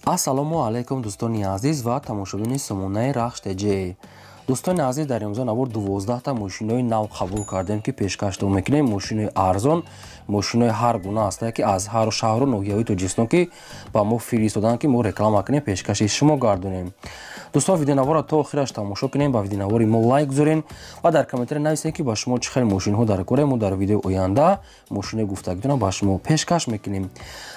Ассалому алайкум, дӯстони азиз ва тамошобини сомонаи Рахш ТЖ. Дӯстони азиз, дар имрӯза навор 12та мошинои нав қабул кардем, ки пешкаштон мекунем. Мошинои арзон, мошинои ҳар гуна ҳастае, ки аз ҳар шаҳру ноҳияҳои Тоҷикистон ки ба мо фиристоданд, ки мо реклама кунем, пешкаши шумо гардонем. Дӯстон, видеонаворро то охираш тамошо кунем, ба видеонавори мо лайк гузорен ва дар комментария нависем, ки ба шумо чӣ хел мошинҳо дар кора. Мо дар видеои оянда мошинои гуфтагитонро ба шумо пешкаш мекунем.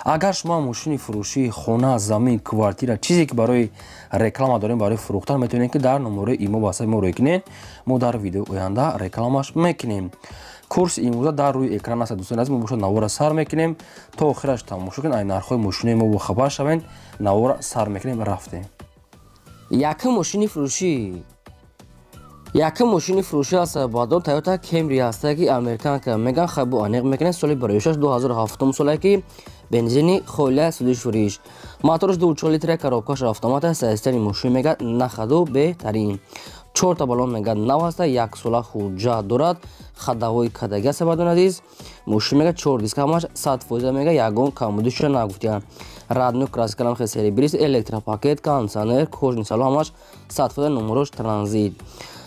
Агар шумо мошини фурӯшии хона, замин, квартира, чизе ки барои реклама дорем, барои фурӯхтан, метавонед, ки дар номерои имо ба мо рӯй кунед. Мо дар видеои оянда рекламаш мекунем. Курси имрӯза дар рӯи экран аст. Дӯстони азиз, мо бошад навора сар мекунем, то охираш тамошо кунед, ай нархҳои мошинои мо бохабар шавед. Навора сар мекунем, рафтем. Якум мошини фурӯшӣ, якум мошини фурӯшӣ аст, баъдон Toyota Camry ҳаста, ки американка меган. Хабу аниқ мекунед, соли бароишаш 2007 соле, ки бензини холия, судиш фуриш, мотораш 2,4 литра, коробкаш автомат аст. Системи мошин мегад нахаду беҳтарин, чорта балон мегад нав ҳаста, як сола ҳуҷҷат дорад, ходовой кадаги аст. Баъдон азиз, мошин мегад чор диска, ҳамаш 100% мега, ягон камбудиша нагуфтиян. Родной краскалам хел серебрист, электропакет, кондиционер, кожаный салон, ҳамаш 100%, номерош транзит.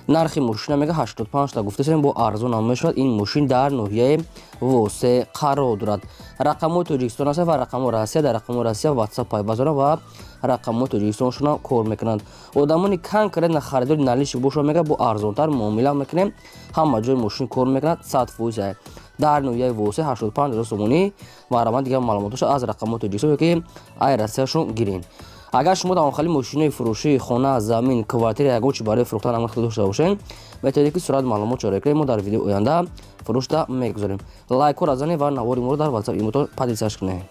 Нархи мошина мега 85 та гуфтасем, бо арзон ҳам мешавад. Ин мошин дар ноҳияи Восе қарор дорад. Рақамҳои Тоҷикистон аст ва рақамҳои Россия. Дар рақамҳои Россия WhatsApp пайваст дорад ва рақамҳои Тоҷикистоншона кор мекунанд. Одамони конкретно харидори наличный бошад, мега бо арзонтар муомила мекунем. Ҳама ҷои мошин кор мекунад, 100%. Дар ноҳияи Восе, 85 ҳазор сомонӣ. Марҳамат, дигар маълумотоша аз рақамҳои Тоҷикистон ёки ай Россияшон гирен. Агар шумо дар онхали мошинои фурӯшии хона, замин, квартира, ягон чи барои фурӯхтан амал дошта бошед, метавонед, ки сурат маълумот чора кунед. Мо дар видеои оянда фурӯшда мегузорем. Лайкҳоро занед ва навори моро дар WhatsApp, имото поделиться кунед.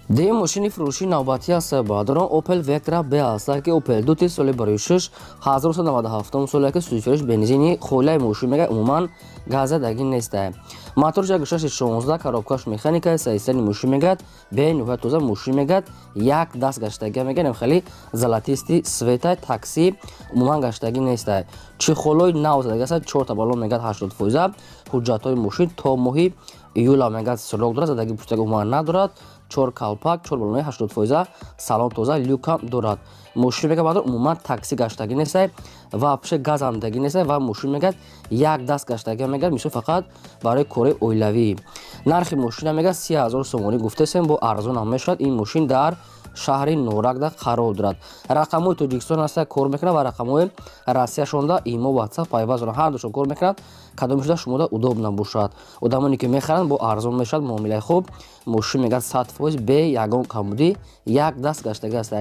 Дуюм мошини фурӯшии навбатӣ аст, баъдорон, Opel Vectra B аст, ки Opel 2 соли барои 6 1997 соле, ки сӯзишфурӯш, бензини холияи. Мошин мега умуман газадаги неста. Моторш 1.6 16, коробкаш механика. Состояни мошин мегӯяд бениҳоят тоза. Мошин мегӯяд як даст гаштагӣ, мегӯяд хеле золотистый цвета, такси умуман гаштагӣ неста. Чехолои нав задаги аст, чорта балон мегӯяд 80%. Ҳуҷҷатҳои мошин то моҳи июла мегӯяд срок дорад, задаги пуштаги умуман надорад. Чор калпак, чор балонои 80%, салон тоза, люкам дорад. Мошин мегӯяд баъд умуман такси гаштагӣ неста ва пуши газамдагӣ неста ва мошин мегӯяд як даст гаштагӣ, мегӯяд мисол фақат барои кори оилавӣ. Нархи мошина мегӯяд 30 000 сомонӣ гуфтесем, бо арзон ҳам мешавад. Ин мошин дар шаҳри Норакда қарор дорад. Рақамҳои Тоҷикистон ҳаста, кор мекунад, ва рақамҳои Россияшонда имо, WhatsApp пайваст доранд, ҳардушон кор мекунад. Кадоми шуда шумода удобно бошад. Одамоне ки мехаранд, бо арзон мешавад, муомилаи хуб. Мошин мегӯяд 100%, бе ягон камбудӣ, як даст гаштагӣ аст.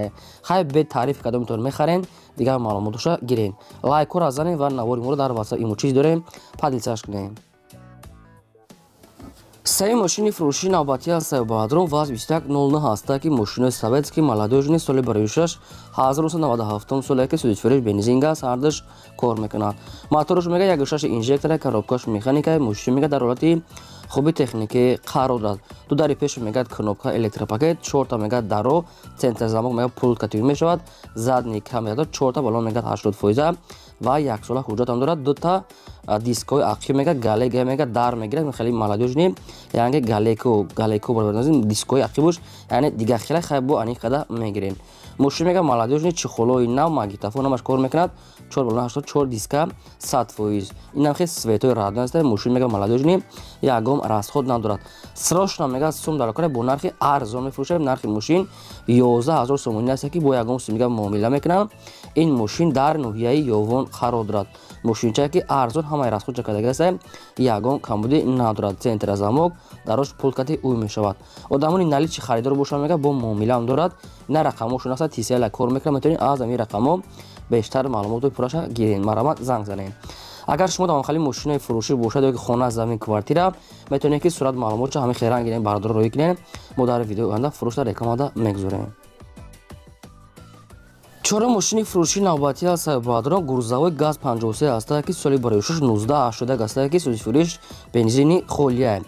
Хай, бе таърифи кадомитон мехарен, дигар маълумотоша гирен. Лайкҳоро занед ва навори моро дар WhatsApp, имо чиз дорем, поделиться кунем. Сеюм мошини фурӯшии навбатӣ аст, баъдрон, ВАЗ 2109 ҳаста, ки мошинои советский, молодёжный, соли барои 6 1997 соле, ки сӯзишфурӯш, бензин, газ ҳардуш кор мекунад. Моторш мега 1.6 инжектора, коробкаш механика. Мошин мега дар ҳолати хуби техникӣ қарор дорад. Ду дари пеш мегӯяд кнопка, электропакет, чорта мегӯяд даро, центр замок мегӯяд пулт кативи мешавад, задний камера, чорта балон мегӯяд 80% ва яксола ҳуҷҷатам дорад. Дута дискҳои ақиб мегӯяд галега, мегӯяд дар мегирад, хеле молодёжный, яъне галеко галеко дискҳои ақибуш, яъне дигар хела. Хай, бо ани қада мегирем. Мошин мегӯяд молодёжный, чехолои нав, магнитофон, ҳамаш кор мекунад, чор балон 84, диска 100%. Инам хел цветои родной аст. Мошин мегӯяд молодёжный, ягон расход надорад. Срочно мегӯяд сум дар кора, бо нархи арзон мефурӯшад. Нархи мошин 11 000 сомонӣ аст, ки бо ягон сум муомила мекунанд. Ин мошин дар ноҳияи Ёвон қарор дорад. Мошинчае ки арзон, ҳамаи расход чакардаги аст, ягон камбудӣ надорад. Центра замок, дарош пулкати ӯ мешавад. Одамони наличный харидор бошанд, мегӯяд бо муомилаам дорад. На рақамҳошон аст, тисела кор мекунад. Метавонед аз ҳамин рақамҳо бештар маълумоти пурраша гиред. Марҳамат, занг занед. Агар шумо дар хали мошинаи фурӯшӣ бошад ё ки хона, замин, квартира, метавонед, ки сурат маълумотша ҳамин хелранг гирем, бардор рӯй кунем. Мо дар видеои оянда фурӯшда рекламада мегузорем. Чорум мошини фурӯшии навбатӣ аст, баъдрон, грузовой ГАЗ 53 аст, ки соли барои 1981 аст, ки сӯзишфурӯш, бензини холия,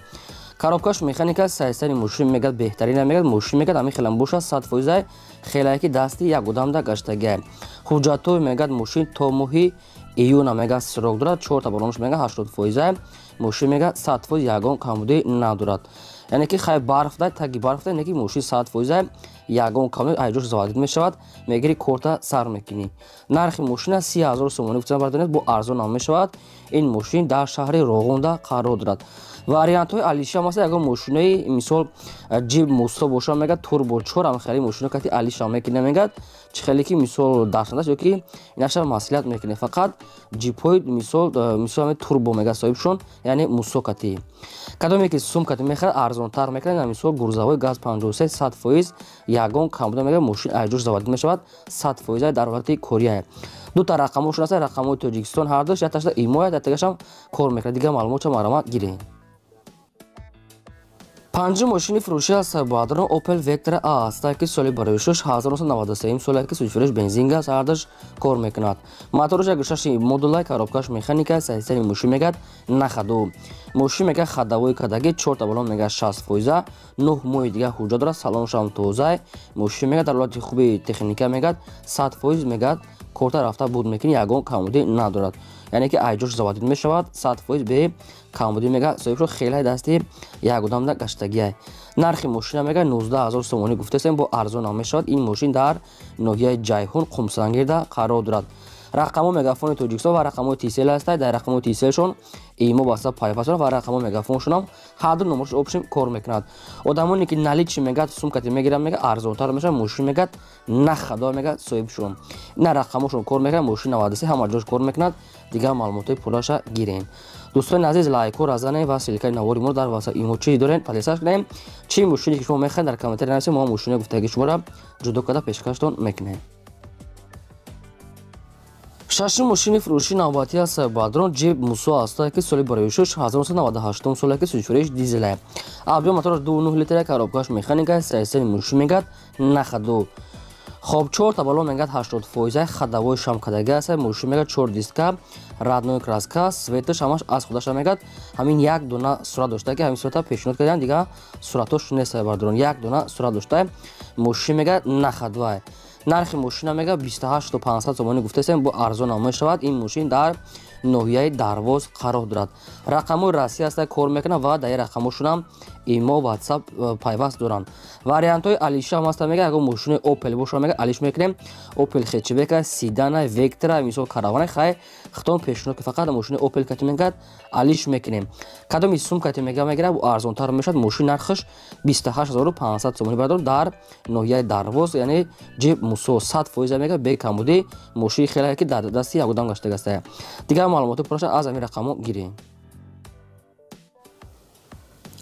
коробкаш механика. Состояни мошин мегӯяд беҳтарина. Мегӯяд мошин мегӯяд ҳамин хелам бошад, 100%, хелае ки дасти як одамда гаштагиа. Ҳуҷҷатҳои мегӯяд мошин то моҳи июна мегӯяд срок дорад. Чорта балонаш мегӯяд 80%. Мошин мегӯяд 100%, ягон камбудӣ надорад. Яъне ки хай барф дай, таги барф дай, неки мошин 100% ягон камон айҷош заводить мешавад, мегири корта сар мекунӣ. Нархи мошина 30 000 сомонӣ гуфтан бардонед, бо арзон ҳам мешавад. Ин мошин дар шаҳри Роғунда қарор дорад. Вариантҳои алиша масалан ягон мошинои мисол ҷип Мусо боша мегад, турбо 4 ҳам хеле мошино кати алиша мекунем мегад, чӣ хеле ки мисол дарсандаш ёки инаша маслиҳат мекунем. Фақат ҷипҳои мисол ҳамин турбо мегад соҳибшон, яъне Мусо кати. Кадоме ки сум кати мехарад, арзонтар мекунад. Мисол грузовой ГАЗ 53 100% ягон камбуда мегад, мошин айҷош заводить мешавад, 100% дар ҳолати кория. Дута рақамҳошон аст, рақамҳои Тоҷикистон ҳардуш, якташда имояд, яктагашам кор мекунад. Дигар маълумотча марҳамат гиред. Панҷум мошини фурӯшӣ аз Бадрон Opel Vectra A аст, ки соли барои 1993 соле, ки сӯзишфурӯш бензин газ ҳардуш кор мекунад. Мотораш 1.6 модулай, коробкаш механика, состояни мошин мегад на ходу. Мошин мегад ходовой кадаги, чорта балон мегад 60%, 9 моҳи дигар ҳуҷҷат дорад, салоншам тозай. Мошин мегад дар ҳолати хуби техника мегад, 100% мегад корта рафта буд мекунӣ, ягон камбудӣ надорад. Яъне ки айҷош заводить мешавад, 100% бе камбудӣ мегад, соҳибшо хеле дасти як одамда гаштагиай. Нархи мошина мегад 19 000 сомонӣ гуфтасем, бо арзон ҳам мешавад. Ин мошин дар ноҳияи Ҷайҳун Қумсангирда қарор дорад. Рақамҳо мегафони Тоҷикистон ва рақамҳои Тисел ҳастанд. Дар рақамҳои Тиселшон имо баста пайваст ва рақамҳои мегафоншонам ҳарду номерш общем кор мекунад. Одамоне ки наличный мегад сумкати мегиранд мегад, арзонтар мешавад. Мошин мегад на ходу мегад соҳибшон. На рақамҳошон кор мекунад, мошин 93 ҳама ҷош кор мекунад. Дигар маълумотҳои пулаша гирем. Дӯстони азиз, лайкҳо занем ва ссылкаи навори моро дар васа имо чӣ дорем подписаться кунем. Чӣ мошине ки шумо мехоҳед, дар комментария нависед, мо мошинои гуфтагии шуморо ҷудо карда пешкаштон мекунем. Шашум мошини фурӯшӣ навбатӣ аст Бадрон ҷип Мусо аст, ки соли барои 1998 соле, ки сӯзишфурӯш дизеле. Объём мотораш 2.9 литра, коробкаш механика, состояни мошин мегад на ходу. Хоб, чорта балон мегад 80%, ходовой шам кадаги аст. Мошин мегад чор диска, родной краска, светаш ҳамаш аз худаша мегад. Ҳамин як дона сурат дошта, ки ҳамин сурата пешниҳод кардам, дигар суратош нест бардорон. Як дона сурат дошта. Мошин мегад на ходовой. Нархи мошина мегад 28 500 сомонӣ гуфтасем, бо арзон ҳам мешавад. Ин мошин дар ноҳияи Дарвоз қарор дорад. Рақамҳои Россия аста, кор мекунад ва дар рақамҳошонам имо, WhatsApp пайваст доранд. Вариантҳои алиша ҳам аста мегад, ягон мошинои Opel боша мегад, алиш мекунем. Opel хэтчбека, седана, Vectra, мисол каравана, хай хитон пешниҳод ки фақат мошинои Opel кати мегад алиш мекунем. Кадоми сум кати мегад мегирад, бо арзонтар мешавад. Мошин нархаш 28 500 сомонӣ бардор, дар ноҳияи Дарвоз, яъне ҷип Мусо 100% мегад бе камбудӣ. Мошини хеле ки дар дасти як одам гаштагаста. Дигар маълумоти пурраша аз ҳамин рақамҳо гирем.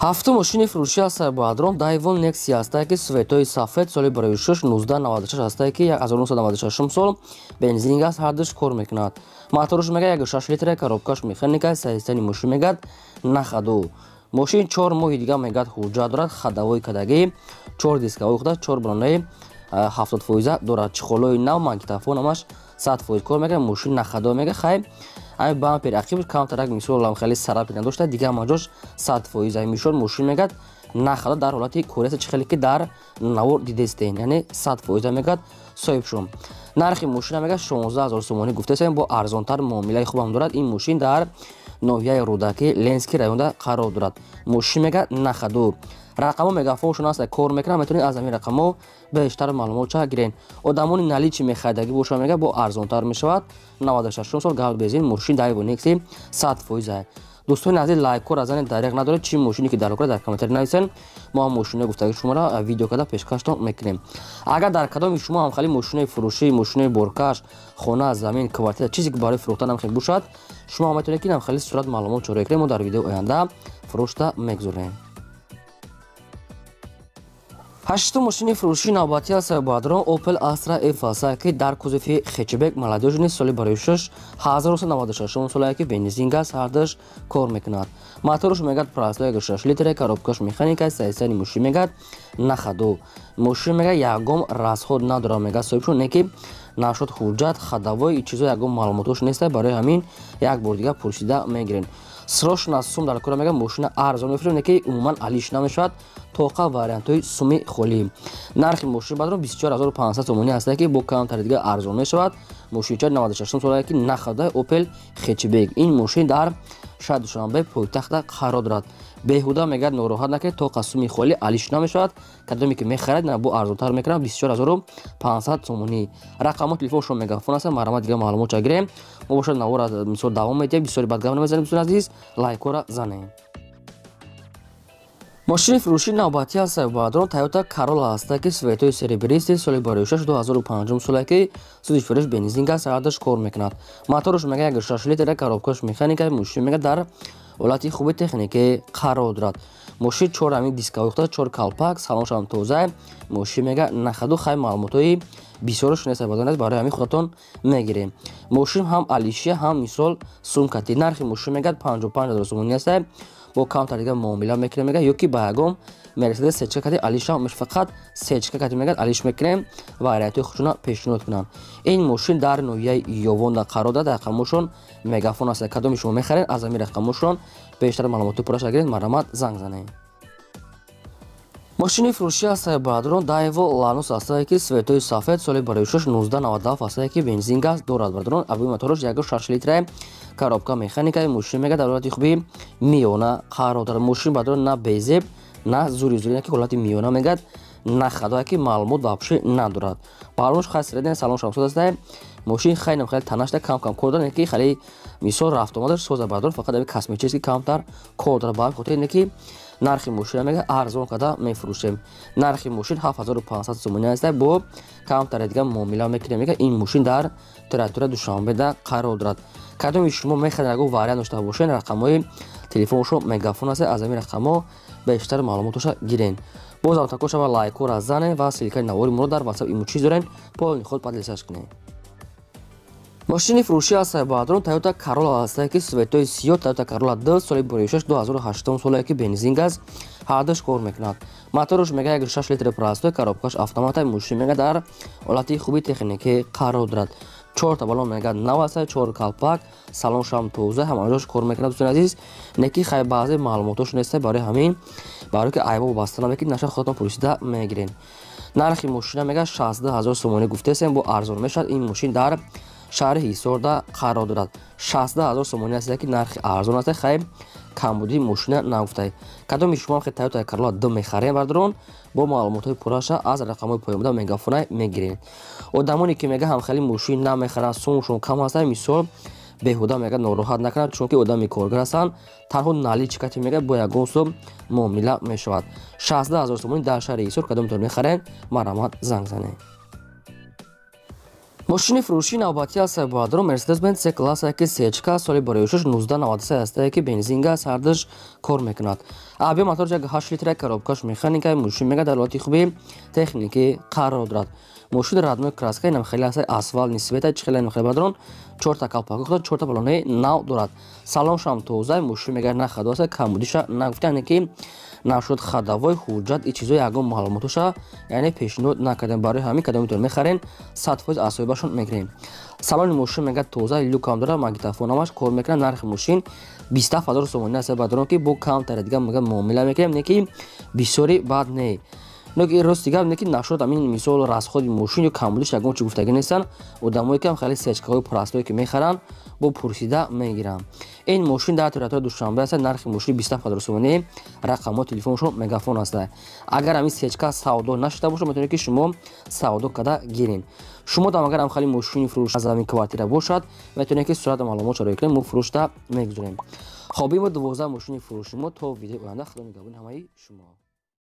Ҳафтум мошини фурӯшӣ аст Бадрон Дайвон Некси аст, ки светои сафед, соли барои 1996 аст, ки 1996 сол, бензин газ ҳардуш кор мекунад. Мотораш мегад 1.6 литра, коробкаш механика, состояни мошин мегад на ходу. Мошин 4 моҳи дигар мегад ҳуҷҷат дорад, ходовой кадагӣ, чор дисковой худаш, чор балонаи 70% дорад, чехолои нав, магнитофон ҳамаш 100% кор мекунад. Мошин на ходу мегад, хай ҳамин бампер ақиб камтарак мисол хеле сарапи надошта, дигар маҷош 100% мишол. Мошин мегад на ходу, дар ҳолати кореса, чӣ хеле ки дар навор дидестен, яъне 100% мегад соҳибшон. Нархи мошина мегад 16 000 сомонӣ гуфтасем, бо арзонтар муомилаи хубам дорад. Ин мошин дар ноҳияи Рӯдакӣ Ленский районда қарор дорад. Мошин мегад на ходу. Рақамҳо мегафоншон аст, кор мекунад, метавонед аз ҳамин рақамҳо бештар маълумотча гирен. Одамони наличный мехаридагӣ боша мегад, бо арзонтар мешавад. 96 сол, газ бензин, мошин Дайво Некси 100%. Дӯстони азиз, лайкҳо разанед, дареғ надоред. Чӣ мошине ки дар дар комментарий нависен, мо ҳам мошинои гуфтагии шуморо видео карда пешкаштон мекунем. Агар дар кадоми шумо ҳам хеле мошинои фурӯшӣ, мошинои боркаш, хона, замин, квартира, чизе ки барои фурӯхтан ҳам хел бошад, шумо ҳам метавонед ки ҳам хеле сурат маълумот чора кунед, мо дар видеои оянда фурӯшта мегузорем. Ҳаштум мошини фурӯшии навбатӣ аст Бадрон Opel Astra F аст, ки дар кузови хэтчбек молодёжный, соли барои 1996 соле, ки бензин газ ҳардуш кор мекунад. Мотораш мегад простой 1.6 литра, коробкаш механика, состояни мошин мегад на ходу. Мошин мегад ягон расход надорад мегад соҳибшон, не ки нашуд ҳуҷҷат, ходовой чизо ягон маълумотош нест, барои ҳамин як бор дигар пурсида мегирем. Срочно сум дар кора мегад, мошина арзон мефурӯшем, не ки умуман алиш намешавад, тоқа вариантҳои суми холӣ. Нархи мошин бадрон 24 500 сомонӣ аст, ки бо камтари дигар арзон мешавад. Мошинча 96 сола, ки на хода, Opel хэтчбек. Ин мошин дар шаҳри Душанбе пойтахта қарор дорад. Беҳуда мегӯяд нороҳат накунед, то қасуми холӣ алиш намешавад. Кадоме ки мехарад на бо арзонтар мекунад 24500 сомонӣ. Рақамҳо телефоншон мегафон аст. Марҳамат, дигар маълумот ча гирем. Мо бошад навора мисол давом медиҳем. Бисёри бад гап намезанем, дӯстони азиз, лайкҳоро занем. Мошини фурӯшии навбатӣ аст, бародарон, Toyota Corolla ҳаста, ки цветои серебристый, соли барои 2005 соле, ки сӯзишвориш бензин аст, ҳардаш кор мекунад. Мотораш мега 1,6 литр, коробкаш механика. Мошин мега дар ҳолати хуби техникӣ қарор дорад. Мошин чор ҳамин дисковой худа, чор калпак, салоншам тоза. Мошин мега нахаду хай маълумотҳои бисёраш нест, бародарон, барои ҳамин худатон мегирем. Мошин ҳам алишия, ҳам мисол сумкати. Нархи мошин мегӯяд 55 000 сомонӣ аст, бо камтар дига муомила мекунем, мега ё ки ба ягон Мерседес сечка кати алиша меш, фақат сечка кати мегӯяд алиш мекунем. Вариантҳои худшона пешниҳод кунанд. Ин мошин дар ноҳияи Ёвонда қарор дорад. Рақамошон мегафон аст. Кадоми шумо мехаред, аз ҳамин рақамошон бештар маълумоти пурраша гиред, марҳамат, занг занед. Мошини фурӯшӣ аст, бародарон, Daewoo Lanos ҳастае, ки цветои сафед, соли барои 1997 ҳастае, ки бензин газ дорад, бародарон. Объёми мотораш 1,6 литра, коробка механика. Мошин мега дар ҳолати хуби миёна қарор дорад. Мошин, бародарон, на безеб, на зури зури, ки ҳолати миёна мегӯяд, на хадое ки маълумот вообще надорад. Маълумот хай средне, салон шамсод аст. Мошин хайнам хеле танашда, кам кам кор дорад, ки хеле мисол рафтомадаш соза, бародарон, фақат ами косметически камтар кор дорад. Ба ҳамин хотир ине ки нархи мошина мега арзон карда мефурӯшем. Нархи мошин 7500 сомонӣ аст, бо камтаре дига муомила мекунем, мега. Ин мошин дар территория Душанбеда қарор дорад. Кадоми шумо мехаред, ягон вариант дошта бошед, рақамҳои телефоншо мегафон аст, аз ҳамин рақамҳо бештар маълумотоша гирен. Бозам такрор шава, лайкҳоро занед ва ссылкаи навори моро дар WhatsApp, имо чиз дорем, полный худ поделиться кунед. Мошини фурӯшӣ аст, бародарон, Toyota Corolla ҳастае, ки цветои сиёҳ, Toyota Corolla 2, соли 2006 2008 соле, ки бензин газ, ҳардаш кор мекунад. Мотораш мега 1,6 литр простой, коробкаш автомата. Мошин мега дар ҳолати хуби техникӣ қарор дорад. Чорта балон мега нав аст, чор калпак, салоншам тоза, ҳамаҷош кор мекунад, дӯстони азиз. Не ки хай баъзе маълумотош нест, барои ҳамин, барои ки айбо вобаста намекунед, наша худатон пурсида мегиред. Нархи мошина мега 62 000 сомонӣ гуфтесем, бо арзон мешавад. Ин мошин дар шаҳри Ҳисорда қарор дорад. 62 000 сомонӣ аст, ки нархи арзон аст, хай камбудии мошина нагуфтай. Кадоми шумо хе Toyota Corolla 2 мехарем, бародарон, бо маълумотҳои пурраша аз рақамҳои поёнбуда мегафонай мегиред. Одамоне ки мега ҳамхели мошин намехаранд, сумшон кам аст, мисол беҳуда мега нороҳат накунад, чунки одами коргар ҳастанд, танҳо наличкати мега бо ягон сум муомила мешавад. 62 000 сомонӣ дар шаҳри Ҳисор. Кадомтон мехарем, марҳамат, занг занед. Мошини фурӯшии навбатӣ аст, бародарон, Mercedes Benz C класса, ки сечка, соли барои 1993 ҳастае, ки бензин газ, ҳардаш кор мекунад. Объём мотор 8 литра, коробкаш механика. Мошин мега дар ҳолати хуби техникӣ қарор дорад. Мошин родной краска, инам хеле аст, асфальтный цвета чи хеле хеле, бародарон, чорта калпаки худо, чорта балонаи нав дорад. Салоншам тоза. Мошин мега на хадо аст, камбудиша нагуфта, яъне ки нашуд ходовой, ҳуҷҷат, и чизои ягон маълумотоша яъне пешниҳод накардем. Барои ҳамин кадомитон мехарен, 100% аз соҳибашон мегирем. Салони мошин мега тоза, люкам дорад, магнитофонамаш кор мекунад. Нархи мошин 27 000 сомонӣ аст, бародарон, ки бо камтаре дига мега муомила мекунем, не ки бисёри бад не. Ноки рости гап не ки нашуд ҳамин мисол расходи мошин ё камбудиш ягон чи гуфтагӣ нестанд. Одамое ки ҳам хеле сечкаҳои простое ки мехаранд, бо пурсида мегиранд. Ин мошин дар территорияи Душанбе аст. Нархи мошин 27 000 сомонӣ. Рақамҳои телефоншон мегафон аст. Агар ҳамин сечка савдо нашуда бошад, метавонед ки шумо савдо карда гиред. Шумо дам агар ҳам хеле мошини фурӯш аз ҳамин квартира бошад, метавонед ки сурата маълумот шароӣ кунем, мо фурӯшда мегузорем. Хоб, ин 12 мошини фурӯши мо. То видеои оянда, худо нигаҳбони ҳамаи шумо.